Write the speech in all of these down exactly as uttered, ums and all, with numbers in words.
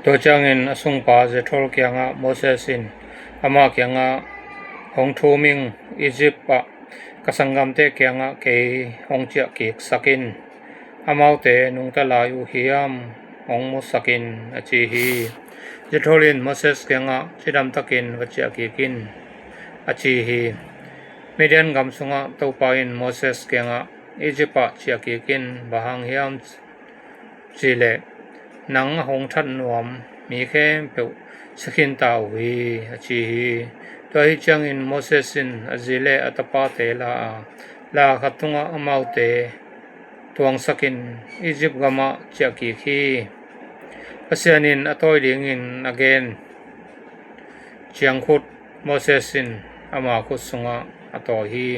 Tua ciangin a sungpa Jethro kiangah Moses in amah kiangah, "Hong thum ing, Egypt ah ka sanggamte kiangah kei hong ciahkiksak in. Amaute nungta lai uh hiam hong musak in," a ci hi. Jethro in Moses kiangah, "Cidamtakin va ciahkik in," a ci hi. Midian gam sungah Topa in Moses kiangah, "Egypt ah ciahkik in, bang hang hiam cih leh nang a hong that nuam mi khempeuh si khinta uh hi," a ci hi. Tua ahih ciangin Moses in a zi le a tapate la a, la khat tungah amaute tuangsakin Egypt gamah ciahkik hi. Pasian in a tawi dingin a gen ciangkhut Moses in ama khut sungah a tawi hi.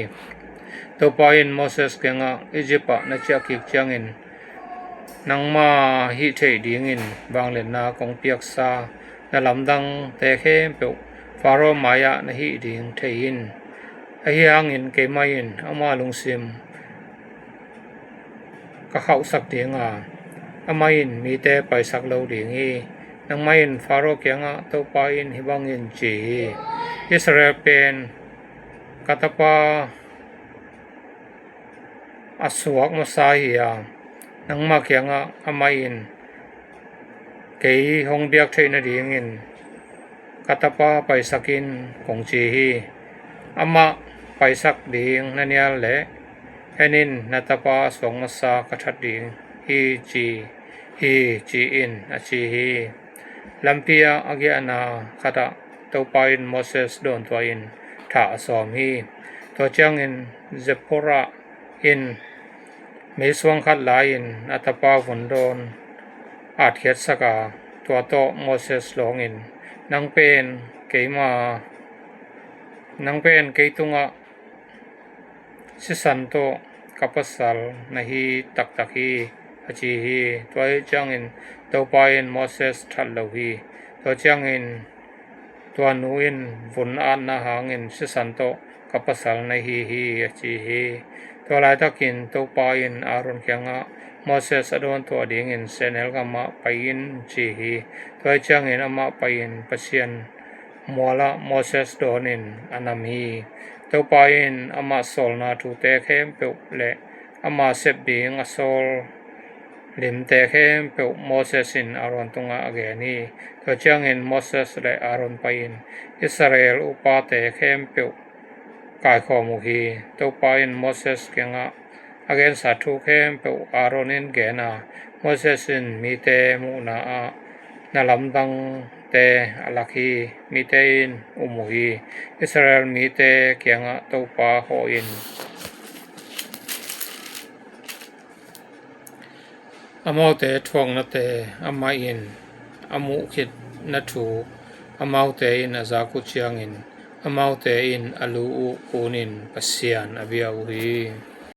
Topa in Moses kiangah, "Egypt ah na ciahkik ciangin nangma hih theih dingin vangliatna kong piaksa na lamdangte khempeuh Faro mai-ah na hih ding thei in. Ahi hangin keimah in ama lungsim ka khauhsak ding a, amah in mite paisak lo ding hi. Nangmah in Faro kiangah, 'Topa in hih bangin ci hi: Israel pen ka tapa a suak masa hi a, nangmah kiangah amah in kei hong biak theih nadingin ka tapa paisak in,' kong ci hi. Amah paisak ding na nial leh, en in, na tapa a suak masa ka that ding hi, ci hi, ci in," a ci hi. Lampi ah a giahna khatah Topa in Moses dawntuahin thah a sawm hi. Tua ciangin Zipporah in meisuang khat la-in a tapa vun dawn atkhiatsak a, tua tawh Moses lawngin, "Nang pen keima, nang pen kei tungah sisan tawh ka pasal na hi taktak hi," a ci hi. Tua ahih ciangin Topa in Moses that lo hi. Tua ciangin tua nu in vun atna hangin, "Sisan tawh ka pasal na hi hi," a ci hi. Tua laitakin Topa in Aaron kiangah, "Moses a dawntuah dingin sehnel gamah pai in," ci hi. Tua ahih ciangin amah pai-in Pasian mualah Moses dawnin a nam hi. Topa in amah sawlna thute khempeuh le ama sep ding a sawl limte khempeuh Moses in Aaron tungah a gen hi. Tua ciangin Moses le Aaron pai-in Israel upate khempeuh kaikhawm uh hi. Topa in Moses kiangah a gensa thu khempeuh Aaron in gen a, Moses in mite muhna ah na lamdangte a lak hi. Mite in um uh hi. Israel mite kiangah Topa hawhin amaute thuaknate amah in a muhkhitna thu amaute in a zak uh ciangin, amaute in a lu uh kunin Pasian a bia uh hi.